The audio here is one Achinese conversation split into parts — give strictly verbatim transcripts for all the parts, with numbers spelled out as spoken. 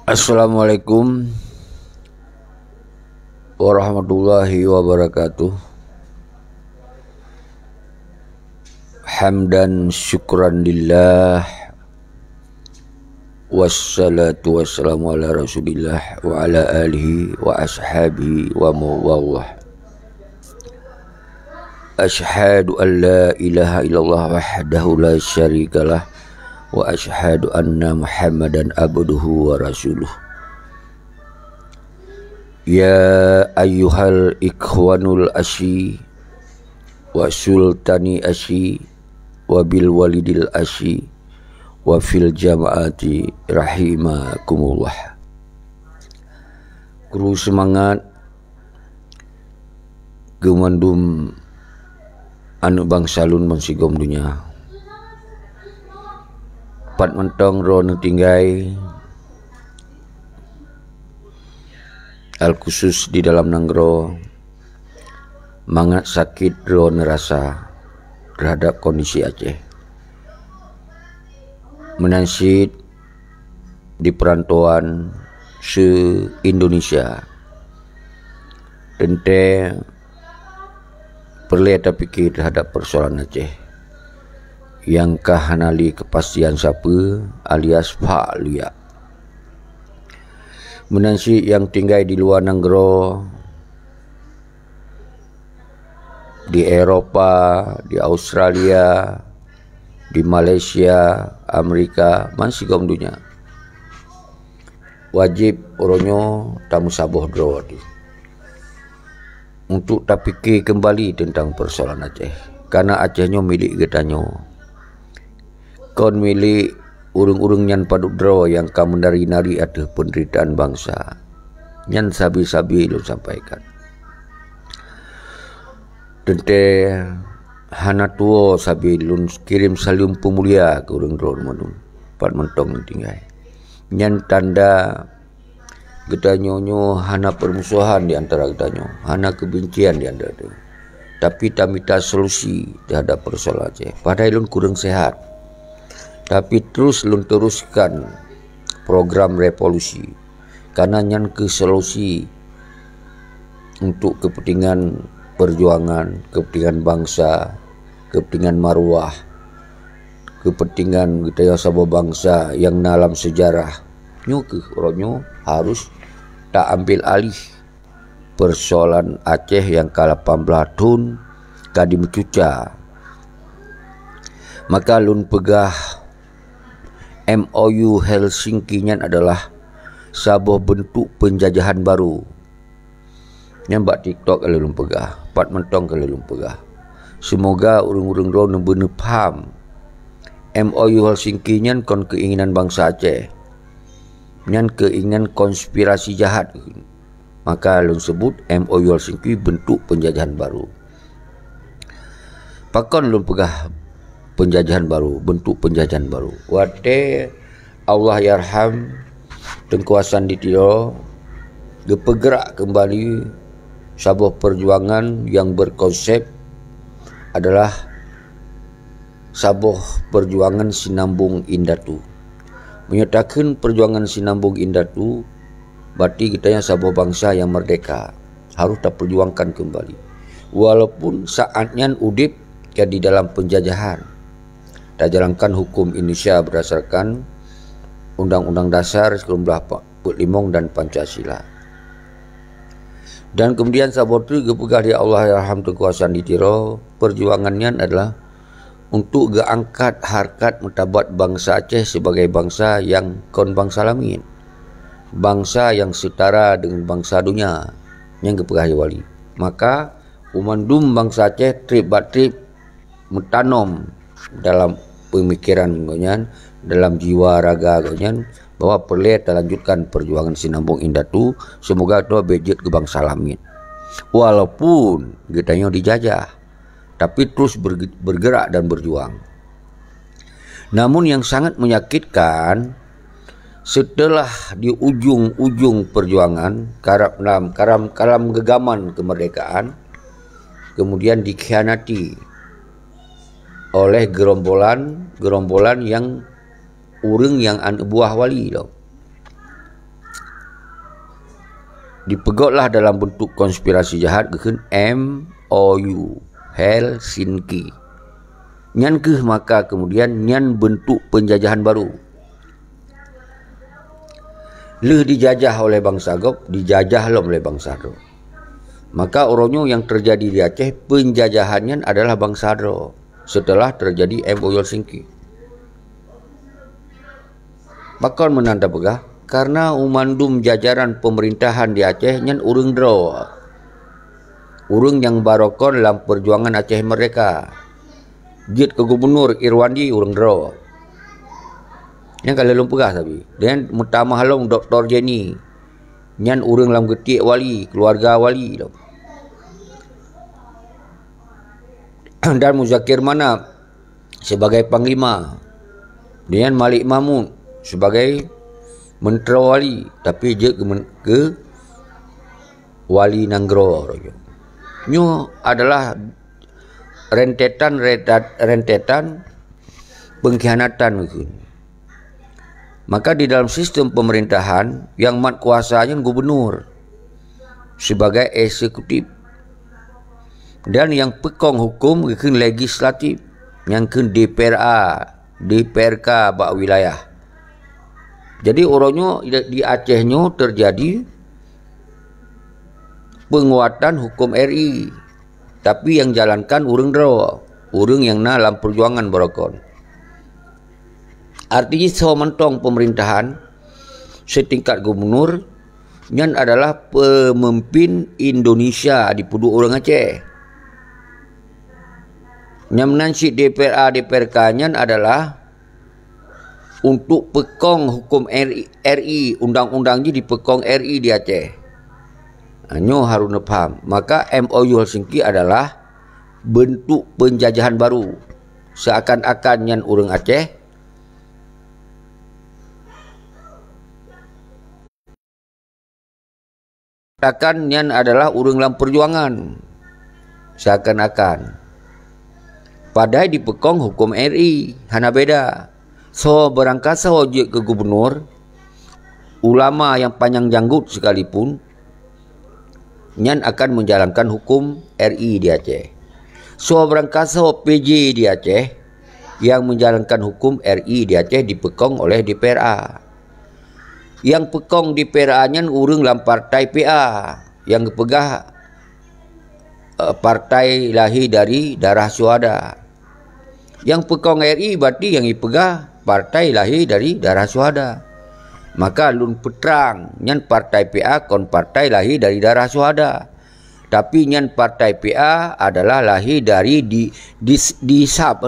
Assalamualaikum warahmatullahi wabarakatuh. Hamdan syukran lillah. Wassalatu wassalamu ala Rasulillah wa ala alihi wa ashabihi wa mawallah. Asyhadu an la ilaha illallah wahdahu la syarikalah, wa asyhadu anna Muhammadan abduhu wa rasuluh. Ya ayyuhal ikhwanul asyi wa sultani asyi wa bil walidil asyi wa fil jamaati rahimakumullah. Kru seumangat keu mandum aneuëk bansa lôn bansigom donya. Pat mantong droeneuh tinggai, al khusus di dalam nanggroe, mangat sakét droeneuh rasa teuhadab kondisi Aceh. Meunan cit di peurantauan se-Indonesia. Teuntée peureulée tapike teuhadab peusoalan Aceh nyang ka hana lé keupastian sapeue alias phak luyak. Meunan cit nyang tinggai di luwa nanggroe, di Eropa, di Australia, di Malaysia, Amerika, bansigom donya. Wajéb uroe nyoe tameusaboh droe teuh untuk tapike keumbali teuntang peusoalan Aceh. Kareuna Aceh nyoe milék geutanyoe. Kon milék ureuëng-ureuëng nyang padub droe nyang ka meunari-nari ateueh peundeuritaan bansa. Nyan sabe-sabe lôn sampaikan. Teuntée hana tuwoe sabe lôn kirém saleuem peumulia keu ureuëng droe mandum, pat mantong nyang tinggai. Nyan tanda geutanyoe nyoe hana peurmusohan di antara geutanyoe, hana keubencian di antara geutanyoe. Tapi tamita solusi teuhadab peusoalan Aceh. Padahai lôn kureueng sehat. Tapi terus lôn teruskan program revolusi. Kareuna nyan keuh solusi untuk keupeuntengan peujuangan, keupeuntengan bansa, keupeuntengan maruah, keupeuntengan geutanyoe saboh bansa nyang na lam seujarah. Nyoe keuh uroe nyoe harôh ta ambil alih peusoalan Aceh nyang ka lapan blaih thon ka jimeucuca. Maka lôn peugah, M O U Helsinki nyan adalah saboh beuntuk peunjajahan barô. Nyan bak TikTok ka lheueh lôn peugah, pat mantong ka lheueh lôn peugah. Seumoga ureuëng-ureuëng droe neubeuneupaham, M O U Helsinki nyan kon keuinginan bansa Aceh. Nyan keuinginan konspirasi jahat. Maka lôn seubut M O U Helsinki beuntuk peunjajahan barô. Pakon lôn peugah peunjajahan barô, beuntuk peunjajahan barô? Watée Allahyarham Teungku Hasan di Tiro geupeugrak keumbali saboh peujuangan nyang beukonsep adalah saboh peujuangan sinambong indatu. Meunyoe takheun peujuangan sinambong indatu, berarti geutanyoe saboh bansa nyang meurdehka harôh tapeujuangkan keumbali. Walaupun saát nyan udeb ka di dalam peunjajahan, tajalankan huköm Indonesia beurdasarkan Undang-Undang Dasar sikureueng blaih peuet limong dan Pancasila. Dan keumudian saboh treuk geupeugah lé Allahyarham Teungku Hasan di Tiro, peujuangan nyan adalah untuk geuangkat hareukat martabat bansa Aceh sibagai bansa nyang kon bansa lamiet, bansa nyang seutara deungon bansa donya, nyang geupeugah lé Wali. Maka, u mandum bansa Aceh treb bak treb meutanom dalam peumikeran gobnyan, dalam jiwa raga gobnyan, bahwa peureulée talanjutkan peujuangan sinambong indatu, seumoga droe bék jeuet keu bansa lamiet. Walaupun geutanyoe dijajah, tapi terus berge-, bergerak dan berjuang. Namun yang sangat menyakitkan, setelah di ujung-ujung perjuangan, karab lam, karam, karam geugaman kemerdekaan, kemudian dikhianati oleh gerombolan, gerombolan yang ureuëng nyang aneuk buah Wali lom. dipeugotlah dalam bentuk konspirasi jahat geukheun M O U, Helsinki. Nyan kheueh maka kemudian nyan bentuk penjajahan baru. Lheueh dijajah oleh bansa gob, dijajah lom oleh bansa droe. Maka uroe nyoe nyang teujadi di Aceh, penjajahan nyan adalah bansa droe setelah teujadi M O U Helsinki. Pakon meunan tapeugah? Karena u mandum jajaran pemerintahan di Aceh nyan ureuëng droe. Ureuëng nyang barokon lam perjuangan Aceh Merdeka. Jeuet keu gubunur Irwandi ureuëng droe. Nyang ka lheueh lôn peugah sabe. Dan meutamah lom Doktor Jenny. Nyan ureuëng lam geutiek wali, keuluwarga wali lom. Dan Muzakir Manaf sebagai panglima. Dengan Malik Mahmud sebagai menteri wali, tapi jeuet keu men-, keu wali nanggroe. Nyoe adalah rentetan, rentat-, rentetan pengkhianatan mungkin. Maka di dalam sistem pemerintahan, yang mat kuasa nyan gubernur sebagai eksekutif. Dan yang peukong hukum geukheun legislatif, nyang kheun D P R A, D P R K bak wilayah. Jadi uroe nyoe di Aceh nyoe teujadi penguatan hukum R I, tapi nyang jalankan ureuëng droe, ureuëng nyang na lam perjuangan barokon. Artinya soe mantong pemerintahan setingkat gubernur nyan adalah pemimpin Indonesia dipeuduek ureuëng Aceh. Nyang meunan cit D P R A, D P R K nyan adalah untuk peukong hukum R I, R I, undang-undang jih dipeukong R I di Aceh. Ha, nyoe harus neupaham. Maka M O U Helsinki adalah bentuk penjajahan baru. Seakan-akan nyan ureuëng Aceh, seakan-akan nyan adalah ureuëng lam perjuangan. Seakan-akan. Padahai dipeukong hukum R I, hana beda. Soe beurangkasoe jeuet keu gubernur, ulama nyang panyang janggut sekalipun, nyan akan menjalankan hukum R I di Aceh. Soe beurangkasoe P J di Aceh, nyang menjalankan hukum R I di Aceh dipeukong oleh D P R A. Nyang peukong D P R A nyan ureuëng lam partai P A, nyang geupeugah, eh, partai lahé dari darah syuhada. Nyang peukong R I berarti nyang jipeugah partai lahé dari darah syuhada. Maka lôn peutrang, nyan partai P A kon partai lahé dari darah syuhada. Tapi nyan partai P A adalah lahé dari di, di, di sab,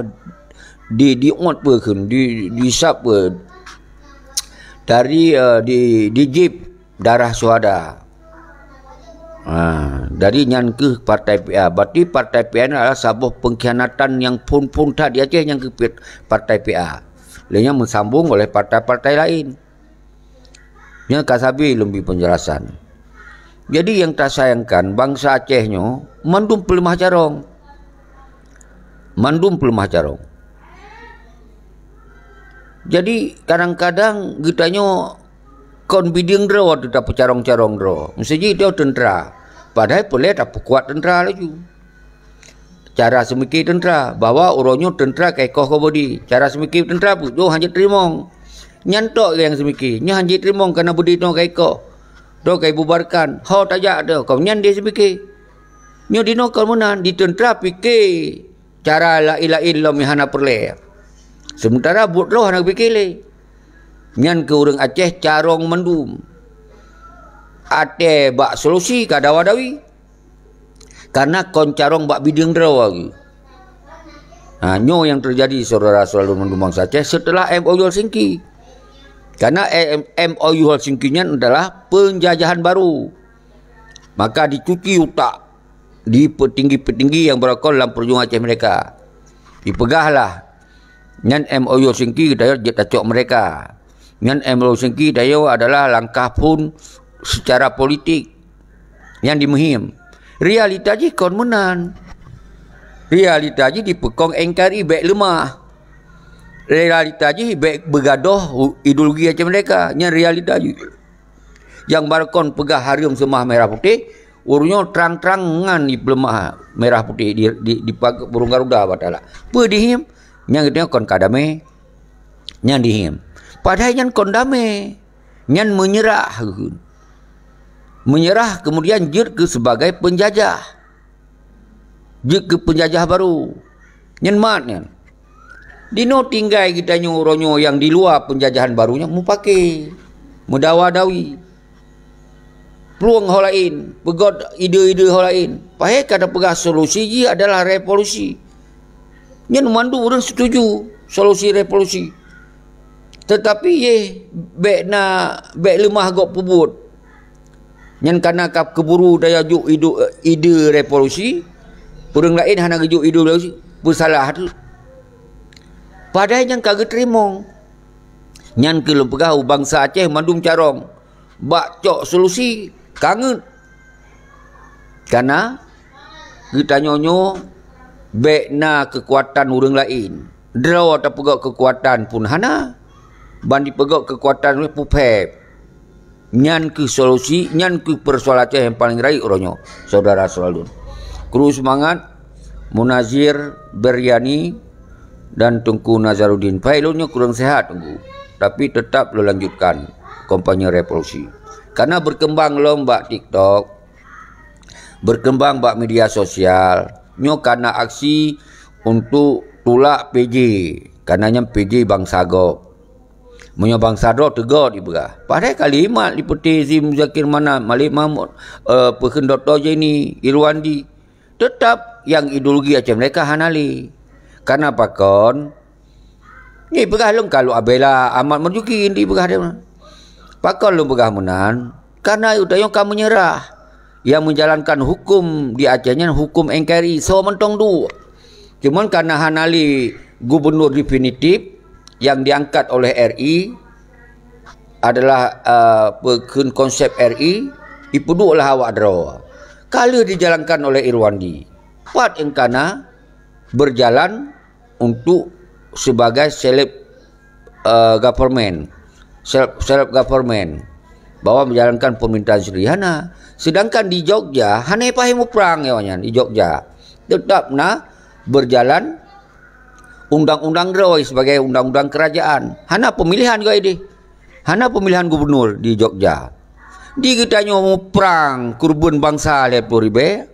di, di ot peue kheun, di, di sab peue, dari, eh, di, di jib darah syuhada. Ha, jadi nyan kheueh partai P A. Berarti partai P A ni adalah saboh pengkhianatan nyang phon-phon that di Aceh nyang kheueh partai P A. Lé nyan meusambong oleh partai-partai laén. Nyan ka sabe lôn bri penjelasan. Jadi nyang tasayangkan bansa Aceh nyoe mandum peuleumah carông. Mandum peuleumah carông. Jadi kadang-kadang geutanyoe kon bideueng droe teuh tapeucarông-carông droe. Meuseuti droe teuntra. Padahai peureulée tapeukuat teuntra laju. Cara seumike teuntra, bahwa uroe nyoe teuntra ka ikoh keu beudé. Cara seumike teuntra peue? Nyoe hana jiteurimong. Nyan tok nyang seumike, nyoe hana jiteurimong kana beudé nyoe ka ikoh. Droe ka ibubarkan, ho tajak droe, kon nyan deh seumike. Nyoe dinoe kon meunan, di teuntra pike cara laén-laén lom nyang hana peureulée. Sementara buet droe hana pike lé. Nyan keu ureuëng Aceh carông mandum. Até bak solusi ka dawa-dawi. Karena kon carông bak bideueng droe geuh. Ha, nyoe nyang teujadi, syedara-syedara lôn mandum bansa Aceh, setelah M O U Helsinki. Karena M-, M O U Helsinki nyan adalah penjajahan baru. Maka dicuci utak di petinggi-petinggi nyang beurokon lam Perjuangan Aceh Merdeka. Dipeugahlah, nyan M O U Helsinki geutanyoe jeuet tacok meurdeka. Nyan M O U Helsinki tanyoe adalah langkah phon secara politik nyang dimeuhém. Realita jih kon meunan. Realita jih dipeukong N K R I bék leumah. Realita jih bék beugadoh u-, ideologi Aceh Merdeka. Nyan realita jih. Nyang barokon peugah hareuem seumah merah putéh, ureuëng nyoe trang-trang ngon jipeuleumah merah putéh di, di, di pag-, burung garuda bak talah. Peue dihem? Nyang geutanyoe kon ka damé, nyan dihem. Padahai nyan kon damé. Nyan meunyeurah, meunyeurah keumudian jeuet keu sebagai peunjajah. Jeuet keu peunjajah barô. Nyan mat nyan. Dinoe tinggai geutanyoe uroe nyoe nyang di luwa peunjajahan barô nyan mupake, meudawa-dawi. Plueng ho laén, peugöt ide-ide ho laén. Pahé ka tapeugah solusi jih adalah revolusi. Nyan mandum ureuëng setuju solusi revolusi. Teutapi yeh bék na, bék leumah gob peubuet. Nyan kana ka keuburu daya juk idu-, ide revolusi, ureuëng laén hana geujok ide revolusi, peusalah tu. Padahai nyan ka geuteurimong. Nyan keuh lôn peugah u bansa Aceh mandum carông, bak cok solusi, kangeut. Kana geutanyoe nyoe bék na keukuatan ureuëng laén. Droe tapeugöt keukuatan pun hana, ban dipeugöt keukuatan pupéb. Nyan keuh solusi, nyan keuh peusoalan Aceh nyang paleng rayeuk uroe nyoe, syedara-syedara lôn. Kru seumangat, Munazir Beryani dan Teungku Nazaruddin. Pahé lôn nyoe kurang sehat, Teungku. Tapi teutap lôn lanjutkan kampanye revolusi. Kana beukeumbang lom bak TikTok, beukeumbang bak media sosial, nyoe kana aksi untuk tulak P J. Kana nyan P J bansa gob. Meunyoe bansa droe teuga jipeugah. Padahai kalimat lipeuté si Muzakir Manaf, Malik Mahmud, eh, peukheun Dokto Jenny, Irwandi. Teutap nyang ideologi Aceh Merdeka hana lé. Kana pakon? Nyoe peugah lôn ka lôn abela Ahmad Marzuki di peugah dia. Pakon lôn peugah meunan? Karena geutanyoe ka meunyeurah. Nyang menjalankan hukum di Aceh nyan hukum N K R I, soe mantong duek. Cuman karena hana lé gubernur definitif yang diangkat oleh R I adalah, uh, peukheun konsep R I, ipeuduek lah awak droe. Ka lheueh dijalankan oleh Irwandi. Pat nyang kana berjalan untuk sebagai self, eh, government, self, self government, bahwa menjalankan pemerintahan sendiri hana. Sedangkan di Jogja, hana payah muprang awaknyan di Jogja. Tetap na berjalan undang-undang droe sebagai undang-undang kerajaan. Hana pemilihan juga ideh. Hana pemilihan gubernur di Jogja. Di geutanyoe muprang keureubeuen bansa lhèe ploh ribèe,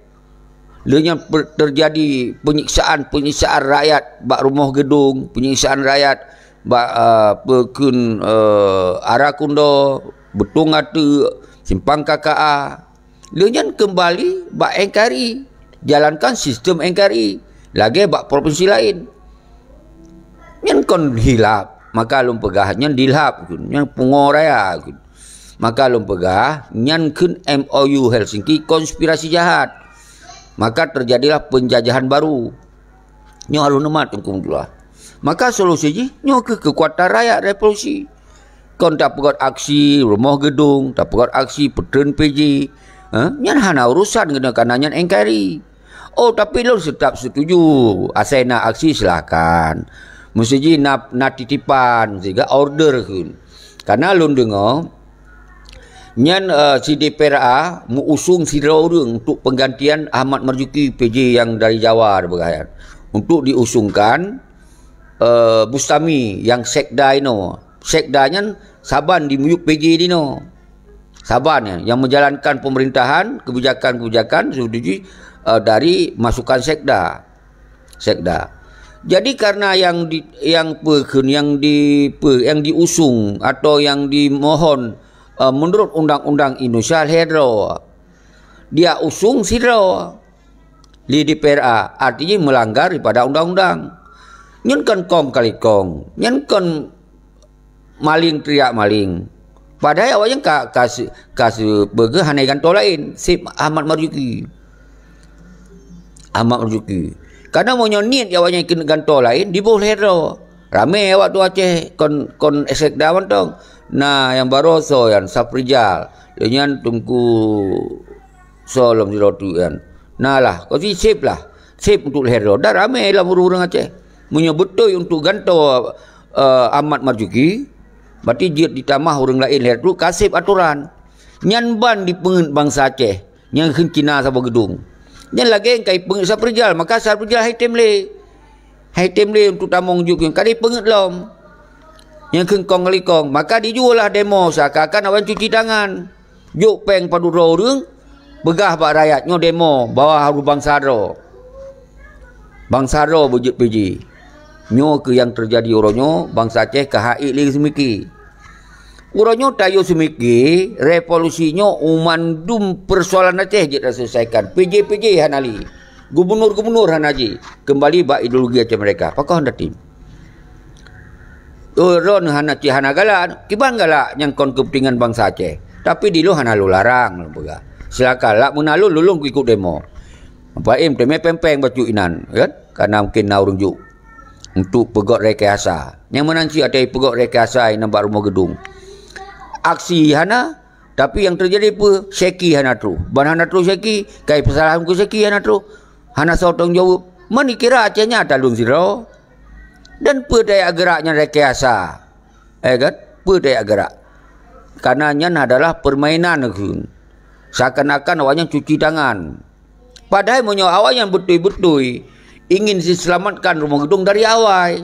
lheueh nyan pe-, teujadi penyiksaan-penyiksaan rakyat bak rumoh geudong, penyiksaan rakyat bak, eh, peukheun, eh, Ara Kundo, Beutong Ateuk, Simpang K K A. Lheueh nyan keumbali bak N K R I, jalankan sistem N K R I lagèe bak provinsi laén. Nyan kon hilaf, maka lôn peugah nyan dilhaf kheun, nyan pungo raya kheun. Maka lôn peugah nyan kheun M O U Helsinki konspirasi jahat. Maka terjadilah penjajahan baru. Nyoe alun umat hukum Tuhan. Maka solusi jih nyoe keuh keukuatan rakyat revolusi. Kon tapeugöt aksi rumoh geudong, tapeugöt aksi peutreun P J. Ha? Nyan hana urusan geutanyoe, karena nyan N K R I. Oh, tapi lôn tetap setuju. Asai na aksi, silahkan. Meusti jih na, na titipan, sehingga order kheun. Karena lôn deungoe, nyan, eh, si D P R A meuusung sidroe ureueng untuk penggantian Ahmad Marzuki P J yang dari Jawa, peugah nyan. Untuk diusungkan, eh, Bustami nyang sekda inoe. Sekda nyan saban dimiyueb P J dinoe. Saban nyan, yang menjalankan pemerintahan, kebijakan-kebijakan setuju, eh, dari masukan sekda. Sekda. Jadi karena yang di, yang peukheun, yang di, pe-, yang diusung atau yang dimohon, eh, menurut undang-undang Indonesia lhèe droe. Dia usung sidroe. Di D P R A, artinya melanggar daripada undang-undang. Nyan kon kong kali kong, nyan kon maling teriak maling. Padahai awaknyan ka, ka se-, ka seubeuge hana gantoe laén, seb Ahmad Marzuki. Ahmad Marzuki. Karena meunyoe niet awaknyan keuneuk gantoe laén, diboh lhèe droe. Ramé awak tu Aceh kon, kon sekda mantong. Na nyang baroe soe nyan, Safrizal. Lheueh nyan Teungku soe lom sidroe tu nyan. Na lah, kok si seb lah. Seb untuk lhèe droe. Dah ramé lam ureueng-ureueng Aceh. Meunyoe beutôi untuk gantoe, eh, Ahmad Marzuki, berarti jeuet ditamah ureueng laén lhèe droe, ka seb atoran. Nyan ban dipeungét bansa Aceh nyang kheun Cina saboh geudong. Nyan lagée ka ipeungét Saprijal, maka Saprijal hai tem lé. Hai tem lé untuk tamong juk ka dipeungét lom. Nyang kheun kong kali kong, maka dijulah demo seakan-akan awaknyan cuci tangan. Jok péng padub droe ureuëng, peugah bak rakyat nyoe demo bahwa harôh bansa droe. Bansa droe beujeuet P J. Nyoe keuh nyang teujadi uroe nyoe, bansa Aceh ka haiek lé seumiki. Uroe nyoe tayue seumiki, revolusi nyoe u mandum peusoalan Aceh jeuet taselesaikan. P J-P J hana lé. Gubunur-gubunur hana jih. Keumbali bak ideologi Aceh Merdeka. Pakon tatem? Droeneuh hana cit hana galak, kiban galak nyang kon keupeuntengan bansa Aceh. Tapi dilôn hana lôn larang lôn peugah. Silakan, lak meunan lôn, lôn ikot demo. Baim teumé péng-péng bacut inan, kan? Karena mungkin na ureuëng jok untuk peugét rekayasa. Nyang meunan cit watée peugét rekayasa inan bak rumoh geudong. Aksi hana, tapi nyang teujadi peue? Syeki hana troh. Ban hana troh syeki, kai peusalah keu syeki hana troh. Hana soe tanggung jaweueb. Meunyo kira Aceh nyan ata lôn sidroe. Dan peue tajak geurak nyan rekayasa? Eh kan? Peue tajak geurak? Karena nyan adalah permainan kheun. Seakan-akan awaknyan cuci tangan. Padahai meunyoe awaknyan beutôi-beutôi ingin siselamatkan rumoh geudong dari awai,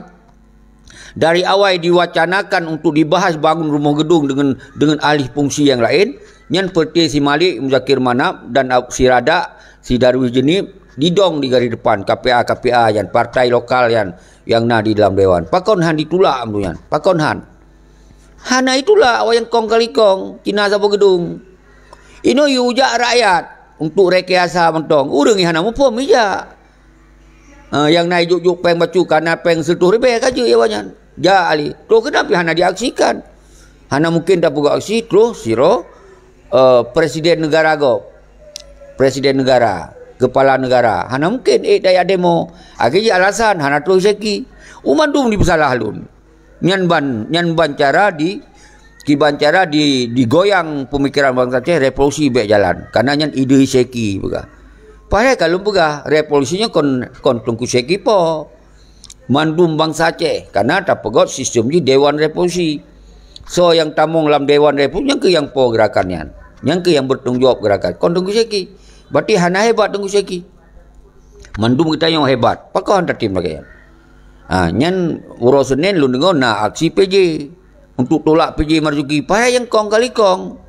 dari awai diwacanakan untuk dibahas bangun rumoh geudong dengan, dengan alih fungsi nyang laén, nyan peureuté si Malik Muzakir Manaf dan Ab-, si Radak, si Darwis Jeunieb didong di garéh depan, K P A-K P A nyan, partai lokal nyan nyang na di dalam dewan. Pakon han ditulak meunyoe nyan? Pakon han? Hana itulak awaknyan kong kali kong, Cina saboh geudong. Inoe yue jak rakyat untuk rekayasa mantong. Ureuëng nyang hana muphom ijak. Ah, nyang na ijok-jok péng bacut kana péng seutoh ribée ka jeuet awaknyan. Jak alih. Troh keunan pih hana diaksikan. Hana mungkin tapeugah aksi troh sidroe, eh, presiden negara gob. Presiden negara, kepala negara. Hana mungkin ék tajak demo. Akhé jih alasan hana troh syeki. U mandum dipeusalah lôn. Nyan ban, nyan ban cara di, kiban cara di, digoyang pemikiran bansa Aceh, revolusi bék jalan. Karena nyan ide syeki peugah. Padahai ka lôn peugah, revolusi nyoe kon, kon Teungku Syeki po. Mandum bansa Aceh, karena tapeugét sistem jih Dewan Revolusi. Soe nyang tamong lam Dewan Revolusi, nyang keuh nyang po gerakan nyan. Nyang keuh nyang bertanggung jawab gerakan. Kon Teungku Syeki. Berarti hana hebat Teungku Syeki. Mandum geutanyoe hebat. Pakon tatem lagée nyan? Ha, nyan uroe Senin lôn deungoe na aksi P J. Untuk tolak P J Marzuki. Padahai nyang kong kali kong.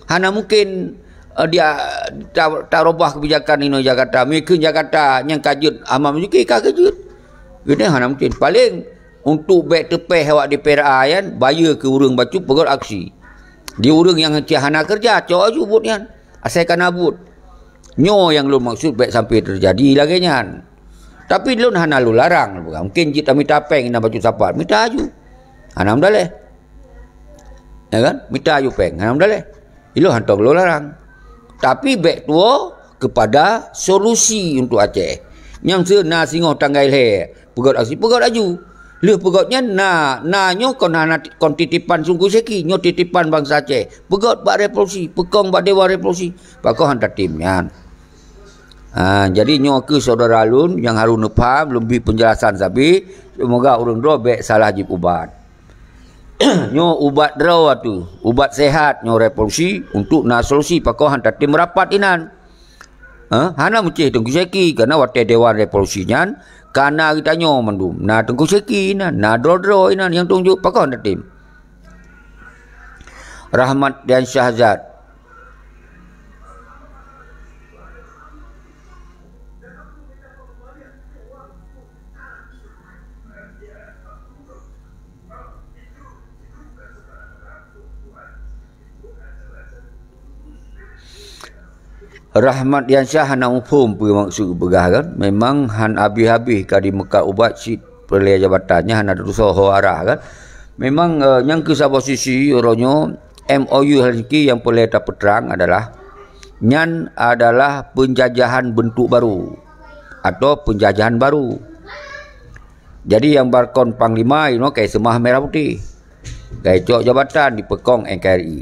Hana mungkin, eh, dia ta-, tarubah kebijakan inoe Jakarta. Mungkin Jakarta nyang ka jeuet Ahmad Marzuki ka jeuet. Geutanyoe hana mungkin. Paléng untuk bék teupéh awak D P R A nyan, bayeue keu ureuëng bacut peugét aksi. Di ureuëng nyang cit hana keureuja, cok aju buet nyan. Asai ka na buet. Nyoe nyang lôn maksud bék sampai teujadi lagée nyan. Tapi lôn hana lôn larang, mungken jeuet tamita péng inan bacut sapat, mita aju. Hana meudaléh. Ya kan? Mita aju péng, hana meudaléh. Ilôn hana lôn larang. Tapi bék tuwoe kepada solusi untuk Aceh. Nyang seuna singoh tanggai lhée, peugét aksi, peugét aju. Lheueh peugét nyan na, na nyoe kon hana, kon titipan Teungku Syeki, nyoe titipan bansa Aceh. Peugét bak revolusi, peukong bak Dewan Revolusi. Pakon han tatem nyan? Ha, jadi nyoe keuh syedara lôn nyang harôh neupaham, lôn bri penjelasan sabe. Semoga ureuëng droe bék salah jieb ubat. Nyoe ubat droe tu, ubat sehat nyoe revolusi untuk na solusi pakon han tatem rapat inan. Ha? Hana meucéh Teungku Syeki, karena watée Dewan Revolusi nyan, kana geutanyoe mandum. Na Teungku Syeki inan, na droe-droe inan nyang tunjuk pakon tatem. Rahmat dan Syahzad. Rahmat Yansyah hana muphom peue maksud geupeugah kan. Memang han habéh-habéh ka jimeukat ubat cit peureulée jabatan, nyan hana teutusoe ho arah kan. Memang, eh, nyang keu saboh sisi uroe nyoe M O U Helsinki nyang peureulée tapeutrang adalah, nyan adalah penjajahan bentuk baru atau penjajahan baru. Jadi nyang barkon panglima inoe kai seumah merah putih. Kai cok jabatan dipeukong N K R I.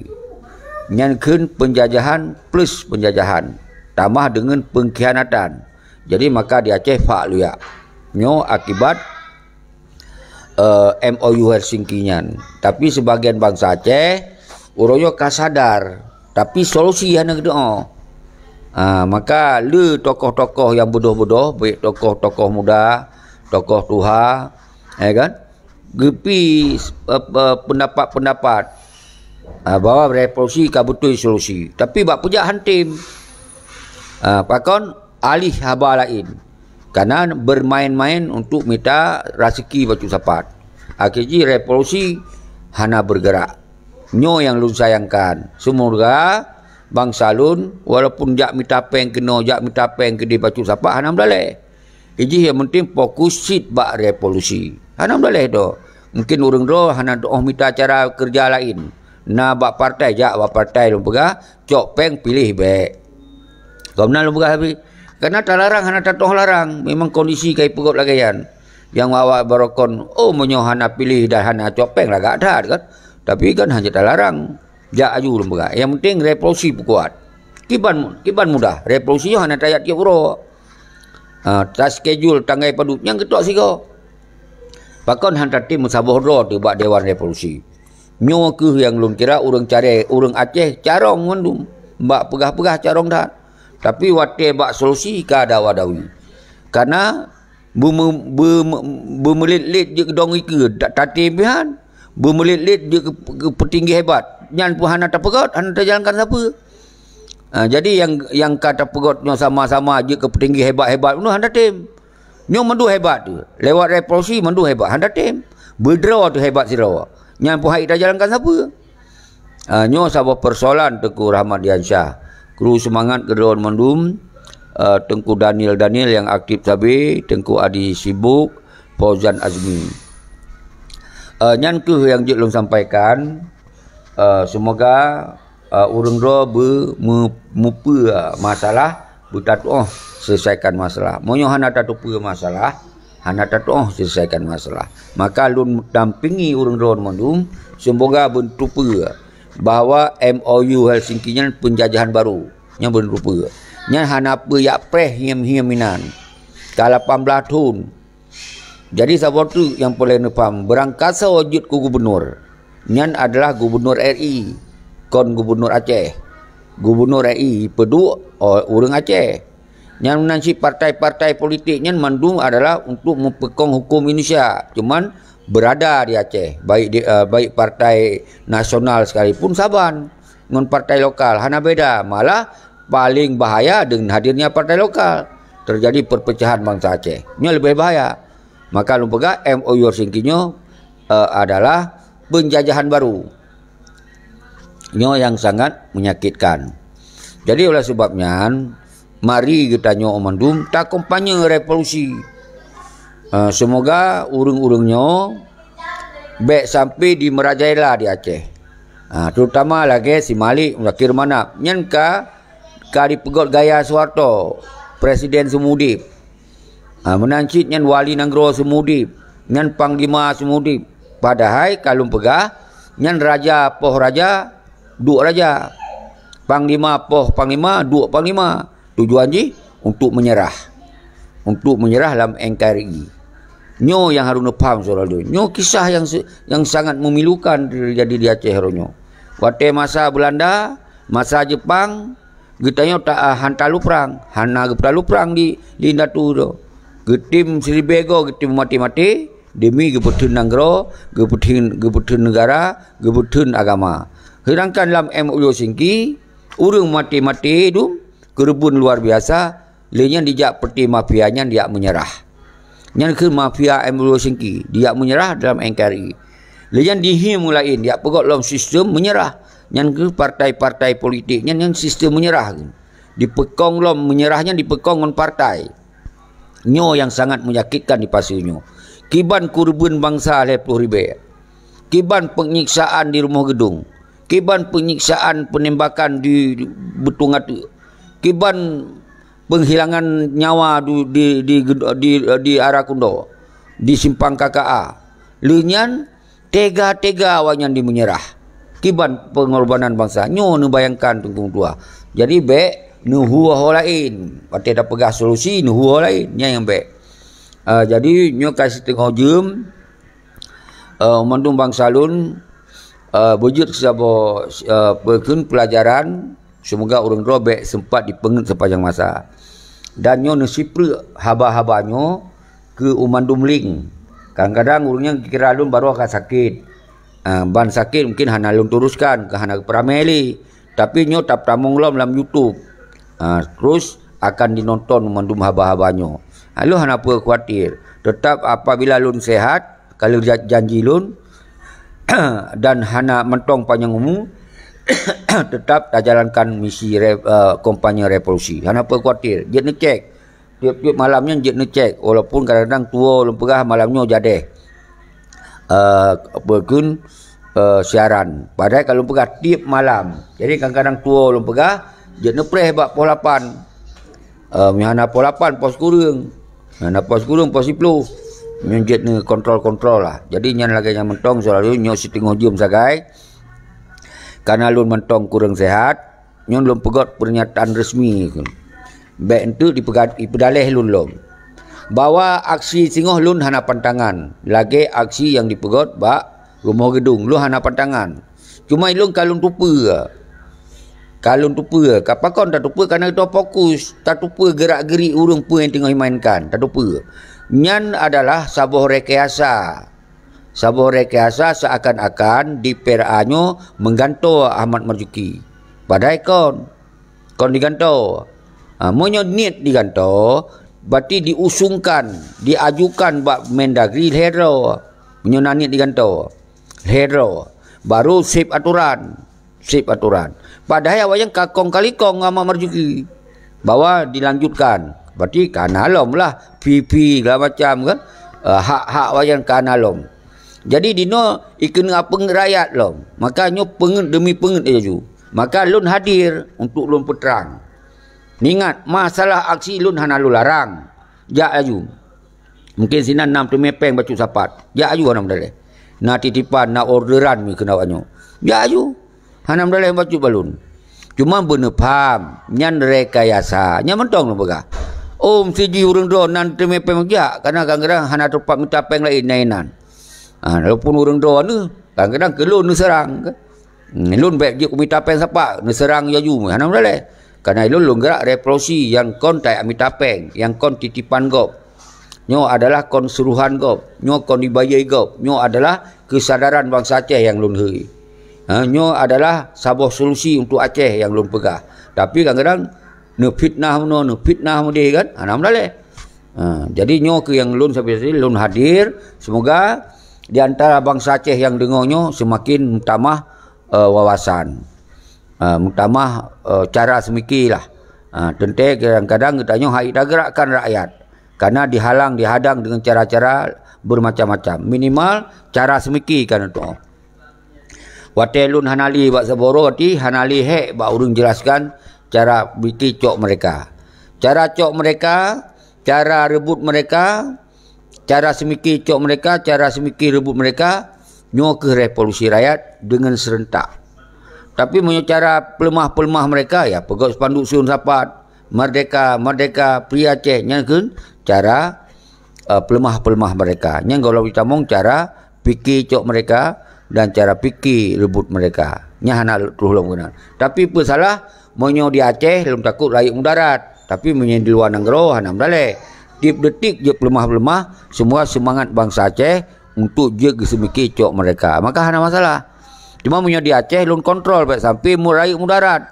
Nyan kheun penjajahan plus penjajahan, tamah deungon pengkhianatan. Jadi maka di Aceh fak luyak. Nyoe akibat, eh, M O U Helsinki nyan. Tapi sebagian bansa Aceh, uroe nyoe ka sadar. Tapi solusi hana geutu'oh. Ha, maka le tokoh-tokoh nyang beudôh-beudôh, baik tokoh-tokoh muda, tokoh tuha, ya kan? Geupi, eh, eh, pendapat-pendapat, ha, bahwa revolusi ka beutôi solusi. Tapi bak peujak han tem. Ha, pakon alih haba laén. Karena bermain-main untuk mita raseuki bacut sapat. Akhé jih revolusi hana bergerak. Nyoe nyang lôn sayangkan. Semoga bansa lôn, walaupun jak mita péng keunoe, jak mita péng keudeh bacut sapat, hana meudaleh. Ijih nyang penting fokus cit bak revolusi. Hana meudaleh doh. Mungkin ureuëng droe hana tu'oh mita cara keureuja laén. Na bak partai, jak bak partai lôn peugah, cok péng piléh bék. Gobnyan lôn peugah habéh. Karena talarang hana tatu'oh larang. Memang kondisi ka ipeugot lagée nyan. Nyang awak barokon, oh, meunyoe hana piléh dan hana cok péng lagak that kan. Tapi kan hana talarang. Jak aju lôn peugah. Nyang penting revolusi peukuat. Kiban, kiban mudah. Revolusi nyoe hana tajak tieb uroe. Ha, taskejul tanggai padub nyang geutok sigoe. Pakon han tatem meusaboh droe teuh bak Dewan Revolusi. Nyoe kheueh nyang lôn kira ureuëng carée, ureuëng Aceh carông mandum. Bak peugah-peugah carông that. Tapi watée bak solusi ka dawa-dawi. Karena beume-, beume-, beumeulet-let jeuet dong ikeue, ta-, tatem pih han. Beumeulet-let jeuet keu, keu peutinggi hebat. Nyan pun hana tapeugot, hana tajalankan sapeue. Ha, jadi nyang, nyang ka tapeugot nyoe sama-sama jeuet keu peutinggi hebat-hebat nyoe hana tem. Nyoe mandum hebat teuh. Lewat revolusi mandum hebat, hana tem. Beudroe teuh hebat sidroe. Nyan pun hai tajalankan sapeue. Ah, nyoe saboh persoalan Teungku Rahmat Diansyah. Kru seumangat keu droe mandum, ah, Teungku Daniel Daniel nyang aktif sabe, Teungku Adi Sibuk, Fauzan Azmi. Ah, nyan kheueh nyang jeuet lôn sampaikan. Ah, semoga, ah, ureuëng droe beu-, meu-, mupeue masalah, beutatuoh selesaikan masalah. Meunyoe hana tatupeue masalah, hana tatuoh selesaikan masalah. Maka lôn dampingi ureuëng droe mandum, semoga beutatupeue bahwa M O U Helsinki nyan penjajahan baru. Nyan beutatupeue. Nyan hana peue jak preh hiem-hiem inan. Ka lapan blaih thon. Jadi saboh teuk nyang peureulée neupaham, beurangkasoe jeuet keu gubunur. Nyan adalah gubunur R I, kon gubunur Aceh. Gubunur R I peuduek, oh, ureuëng Aceh. Nyan meunan cit partai-partai politik nyan mandum adalah untuk meupeukong huköm Indonesia. Cuman beurada di Aceh, baik di, eh, baik partai nasional sekalipun saban ngon partai lokal, hana beda. Malah paling bahaya dengan hadirnya partai lokal. Terjadi perpecahan bangsa Aceh. Nyoe leubeh bahaya. Maka lôn peugah M O U Helsinki nyoe, eh, adalah penjajahan baru. Nyoe nyang sangat menyakitkan. Jadi oleh sebab nyan, mari geutanyoe mandum takompanye revolusi. Eh, semoga ureuëng-ureuëng nyoe bék sampai di Merajalela di Aceh. Ha, terutama lagée si Malik Zakir Manaf. Nyan ka, ka dipeugot gaya Soeharto, Presiden seumudeb. Ha, meunan cit nyan wali nanggroe seumudeb, nyan panglima seumudeb. Padahai ka lôn peugah, nyan raja poh raja, duek raja. Panglima poh panglima, duek panglima. Tujuan jih untuk menyerah. Untuk menyerah lam N K R I. Nyoe nyang harôh neupaham, syedara lôn. Nyoe kisah nyang se-, nyang sangat memilukan terjadi di Aceh uroe nyoe. Watée masa Belanda, masa Jepang, geutanyoe ta-, han talu prang, hana geupeudalu prang di, di indatu tu. Geutem siribée goe, geutem maté-maté, demi geupeutheun nanggroe, geupeutheun, geupeutheun neugara, geupeutheun agama. Seudangkan lam M O U Helsinki, ureuëng maté-maté dum, keureubeuen luar biasa, lé nyan dijak peuti mafia nyan dijak meunyeurah. Nyan keuh mafia M O U Helsinki, dijak meunyeurah dalam N K R I. Lé nyan dihiem laén, dijak peugot lom sistem meunyeurah. Nyan keuh partai-partai politik nyan, nyan sistem meunyeurah. Dipeukong lom, meunyeurah nyan dipeukong ngon partai. Nyoe nyang sangat menyakitkan di pasu nyoe. Kiban keureubeuen bansa lhée ploh ribée. Kiban penyiksaan di rumoh geudong. Kiban penyiksaan penembakan di Beutong Ateuk. Kiban penghilangan nyawa du-, di, di, di, di Ara Kundo, di Simpang K K A. Lheueh nyan, tega-tega awaknyan jimeunyeurah. Kiban pengorbanan bansa. Nyoe neubayangkan Teungku meutuah. Jadi, bék neuhue ho laén. Watée tapeugah solusi, neuhue ho laén. Nyan nyang bék. Ah, jadi, nyoe ka siteungoh jeuem, eh, mandum bansa lôn, Eh, beujeuet saboh, eh, peukheun peulajaran, seumoga ureuëng droe bék seumpat jipeungeut seupanjang masa. Dan nyoe neusipreuk haba-haba nyoe keu u mandum link. Kadang-kadang ureuëng nyang kira lôn baroe ka sakét. Ah, ban sakét mungkin hana lôn teruskan, ka hana geupeuramé lé. Tapi nyoe tapeutamong lom lam YouTube. Ah, terus akan jinonton mandum haba-haba nyoe. Lôn hana peue khawatir. Teutap apabila lôn sehat, ka lheueh ja-, janji lôn, dan hana mantong panyang umu, teutap tajalankan misi re-, eh, kampanye revolusi. Hana peue khawatir. Jeuet neucék. Tiep-tiep malam nyan jeuet neucék, walaupun kadang-kadang tuwoe lôn peugah malam nyoe jadeh, eh, peukheun, eh, siaran. Padahai ka lôn peugah tiep malam. Jadi kadang-kadang tuwoe lôn peugah, jeuet neupreh bak poh lapan. Eh, meuhana poh lapan, poh sikureueng. Hana poh sikureueng, poh siploh. Nyan jeuet neukontrol-kontrol lah. Jadi nyan lagée nyan mantong selalu nyoe siteungoh jeuem sagai. Karena lôn mantong kureueng sehat, nyoe lôn peugét pernyataan resmi. Bék enteuk dipeuga-, dipeudaleh lôn lom bahwa aksi singoh lôn hana pantangan, lagée aksi nyang dipeugét bak rumoh geudong lôn hana pantangan. Cuma lôn ka lôn tupeue. Ka lôn tupeue. Ka pakon tatupeue? Karena kita fokus tatupeue gerak-gerik ureuëng peue nyang teungoh imainkan. Tatupeue. Nyan adalah saboh rekayasa. Saboh rekayasa seuakan-akan di P R A nyoe menggantoe Ahmad Marzuki. Padahai kon. Kon digantoe. Ha, meunyoe niet digantoe, berarti diusungkan, diajukan bak Mendagri lhée droe. Meunyoe na niet digantoe, lhée droe. Baru seb atoran. Seb atoran. Padahai awaknyan ka kong kali kong ngon Ahmad Marzuki bahwa dilanjutkan. Berarti ka na lom lah P P segala macam kan. Eh, hak-hak awaknyan ka na lom. Jadi dinoe ikeuneuk peungeut rakyat lom. Maka nyoe peungeut demi peungeut laju. Maka lôn hadir untuk lôn peutrang. Ingat, masalah aksi lôn hana lôn larang. Jak laju. Mungkin sinan na teumé péng bacut sapat. Jak aju hana meudaleh. Na titipan, na orderan meukeuna awak nyoe. Jak aju. Hana meudaleh bacut balon. Cuma beuneupham, nyan rekayasa. Nyan mantong lôn peugah. Oh, meusti jih ureuëng droe nan teumé péng jak, karena kadang-kadang hana teumpat mita péng laén na inan. Ha, walaupun ureuëng droe nyoe, kadang-kadang keu lôn neuseurang. Hmm, lôn bék jeuet kumita péng sapat, neuseurang laju, hana meudaleh. Karena lôn, lôn gerak revolusi nyang kon tajak mita péng, nyang kon titipan gob. Nyoe adalah kon suruhan gob, nyoe kon dibayée gob, nyoe adalah keusadaran bansa Aceh nyang lôn hei. Ha, nyoe adalah saboh solusi untuk Aceh nyang lôn peugah. Tapi kadang-kadang neufitnah meunoe, neufitnah meudeh kan, hana meudaleh. Ha, jadi nyoe keuh nyang lôn sabe-, lôn hadir. Semoga di antara bansa Aceh nyang deungoe nyoe seumaken meutamah, eh, wawasan. Eh, meutamah, eh, cara seumike lah. Eh, teuntée kadang-kadang geutanyoe hana tagerakkan rakyat. Karena dihalang, dihadang dengan cara-cara bermacam-macam. Minimal cara seumike kan tu. Watée lôn hana lé bak saboh droe, hana lé hék bak ureuëng jelaskan cara pike cok mereka. Cara cok mereka, cara rebut mereka, cara seumike cok mereka, cara seumike rebut mereka, nyoe keuh revolusi rakyat dengan serentak. Tapi meunyoe cara peuleumah-peuleumah mereka, ya peugét spanduk siun sapat, "Merdeka, merdeka, Free Aceh," nyan keuh cara, eh, peuleumah-peuleumah mereka. Nyan gohlom jitamong cara pike cok mereka dan cara pike rebut mereka. Nyan hana troh lom keunan. Tapi peue salah, meunyoe di Aceh lôn takot rayeuk mudarat. Tapi meunyoe di luwa nanggroe hana meudaleh. Tiep detik jeuet peuleumah-peuleumah, semua semangat bansa Aceh untuk jeuet geuseumike cok mereka. Maka hana masalah. Cuma meunyoe di Aceh lôn kontrol bék sampai mu-, rayeuk mudarat.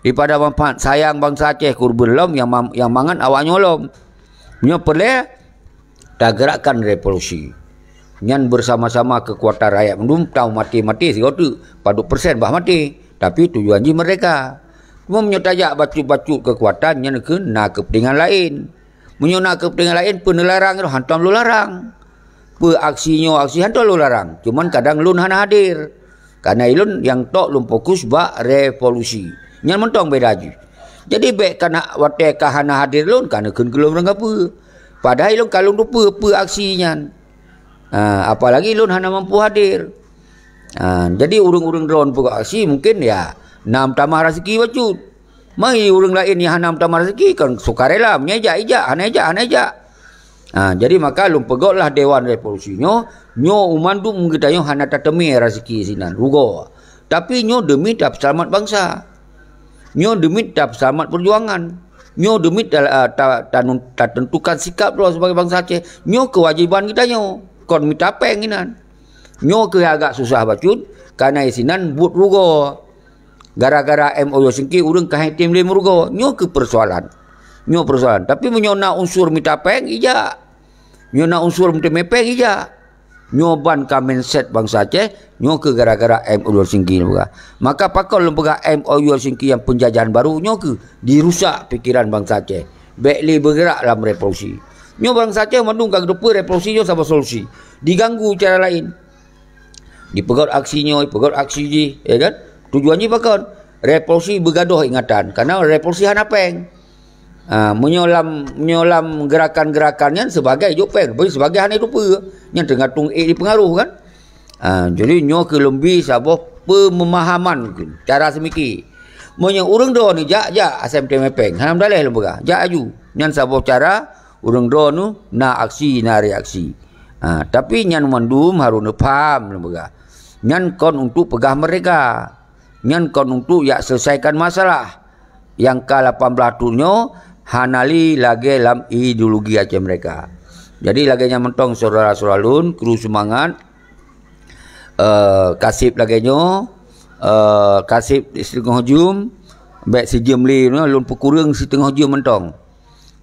Daripada manfaat sayang bansa Aceh kurban lom nyang ma-, nyang mangat awak nyoe lom. Nyoe peureulée tagerakkan revolusi. Nyan bersama-sama kekuatan rakyat mandum tau maté-maté sigoe teuk, padub persen bah maté. Tapi tujuan jih merdeka. Cuma meunyoe tajak bacut-bacut kekuatan nyan keuh na keupeuntengan laén. Meunyoe na keupeuntengan laén, peue neularang, hantom lôn larang. Peue aksi nyoe aksi hantom lôn larang. Cuman kadang lôn hana hadir. Karena ilôn nyang tok lôn fokus bak revolusi. Nyan mantong beda jih. Jadi bék kana watée ka hana hadir lôn, kana kheun keu lôn rangkapeue. Padahai ilôn ka lôn tupeue peue aksi nyan. Ha, apalagi lôn hana mampu hadir. Ha, jadi ureuëng-ureuëng droe peugot aksi mungkin ya na meutamah raseuki bacut. Mari ureuëng laén nyang hana meutamah raseuki kan sukarela, meunyoe jak, ijak, hana ijak, hana ijak. Ha, jadi maka lôn peugöt lah Dewan Revolusi nyoe, nyoe mandum geutanyoe hana tateumé raseuki sinan, rugoe. Tapi nyoe demi tapeuseulamat bansa. Nyoe demi tapeuseulamat peujuangan. Nyoe demi ta-, ta-, ta-, tateuntukan sikap droe sibagai bansa Aceh. Nyoe keuwajéban geutanyoe, kon mita péng inan. Nyoe keuh agak susah bacut, kareuna sinan buet rugoe. Gara-gara M O U Helsinki ureuëng ka hana tem lé meurugoe. Nyoe keuh peusoalan. Nyoe peusoalan. Tapi meunyoe na unsur mita péng, ijak. Nyoe na unsur meuteumé péng, ijak. Nyoe ban ka mindset bansa Aceh, nyoe keuh gara-gara M O U Helsinki lôn peugah. Maka pakon lôn peugah M O U Helsinki nyang peunjajahan barô, nyoe keuh dirusak pikeran bansa Aceh. Bék lé beugerak lam revolusi. Nyoe bansa Aceh mandum ka geuteupeue revolusi nyoe saboh solusi. Diganggu cara laén. Dipeugöt aksi nyoe, dipeugöt aksi jih, ya kan? Tujuan jih pakon? Revolusi beugadôh ingatan, karena revolusi hana péng. Ha, meunyoe lam, meunyoe lam gerakan-gerakan nyan sibagai jok péng, tapi sibagai hana jiteupeue. Nyan teugantung ék dipeungaruh kan? Ha, jadi nyoe keuh lôn bi saboh peumeumahaman keuh, cara seumiki. Meunyoe ureuëng droeneuh jak, jak, asai meuteumé péng. Hana meudaléh lôn peugah, jak aju. Nyan saboh cara ureuëng droeneuh na aksi, na reaksi. Ha, tapi nyan mandum harôh neupham lôn peugah. Nyan kon untuk peugah merdeka. Nyan kon untuk jak selesaikan masalah nyang ka lapan blaih thon nyoe hana lé lagée lam ideologi Aceh Merdeka. Jadi lagée nyan mantong syedara-syedara lôn, kru seumangat, eh, kaseb lagée nyoe, eh, kaseb siteungoh jeuem, bék sijeuem lé, lôn peukureueng siteungoh jeuem mantong.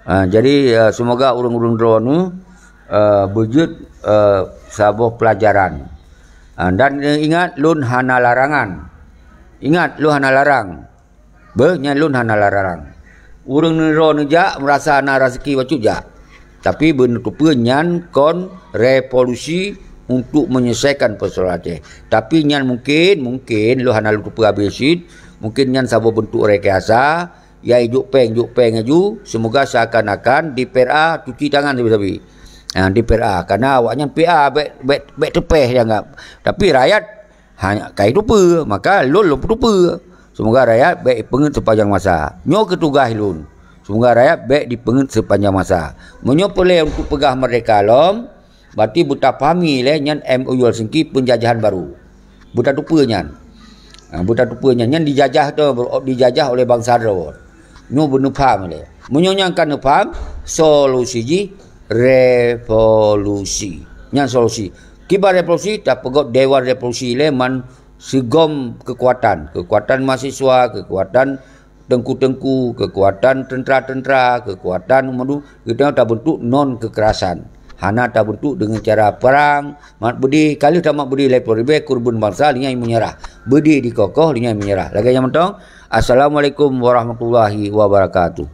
Ah, jadi, ah, seumoga ureuëng-ureuëng droeneuh, ah, beujeuet, ah, saboh peulajaran. Ah, dan, eh, ingat, lôn hana larangan. Ingat, lôn hana larang. Beuh, nyan lôn hana larang. Ureuëng droeneuh jak, meurasa na raseuki bacut jak. Tapi beuneuteupeu nyan kon revolusi untuk menyelesaikan persoalan Aceh. Tapi nyan mungkin, mungkin lôn hana lôn teupeue habéh cit, mungkin nyan saboh beuntuk rekayasa, ya, ijok péng, jok péng aju, seumoga seakan-akan di P R A cuci tangan sabe-sabe. Ha, di P R A, karena awaknyan P R A bék, bék, bék teupéh dianggap. Tapi rakyat hana ka jiteupeue, maka lôn lôn peuteupeue. Seumoga rakyat bék jipeungeut seupanjang masa. Nyoe keuh tugaih lôn. Seumoga rakyat bék jipeungeut seupanjang masa. Meunyoe peureulée untuk peugah merdeka lom, berarti beutapahami lé nyan M O U Helsinki penjajahan baru. Beutateupeue nyan. Ha, beutateupeue nyan. Nyan dijajah tu, dijajah oleh bansa droe. Nyoe beuneupham lé. Meunyoe nyang ka neupham, solusi jih revolusi. Nyan solusi. Kiban revolusi, tapeugöt dewan revolusi lé man sigom keukuatan. Keukuatan mahasiswa, keukuatan teungku-teungku, keukuatan teuntra-teuntra, keukuatan umat, geutanyoe tabeuntuk non kekerasan. Hana tabeuntuk deungon cara perang, mat beudé, ka lheueh tamat beudé lhèe plôh ribèe keureubeuen bansa, lheueh nyan meunyeurah. Beudé dikokoh, lheueh nyan meunyeurah. Lagèe nyan mantong. Assalamualaikum warahmatullahi wabarakatuh.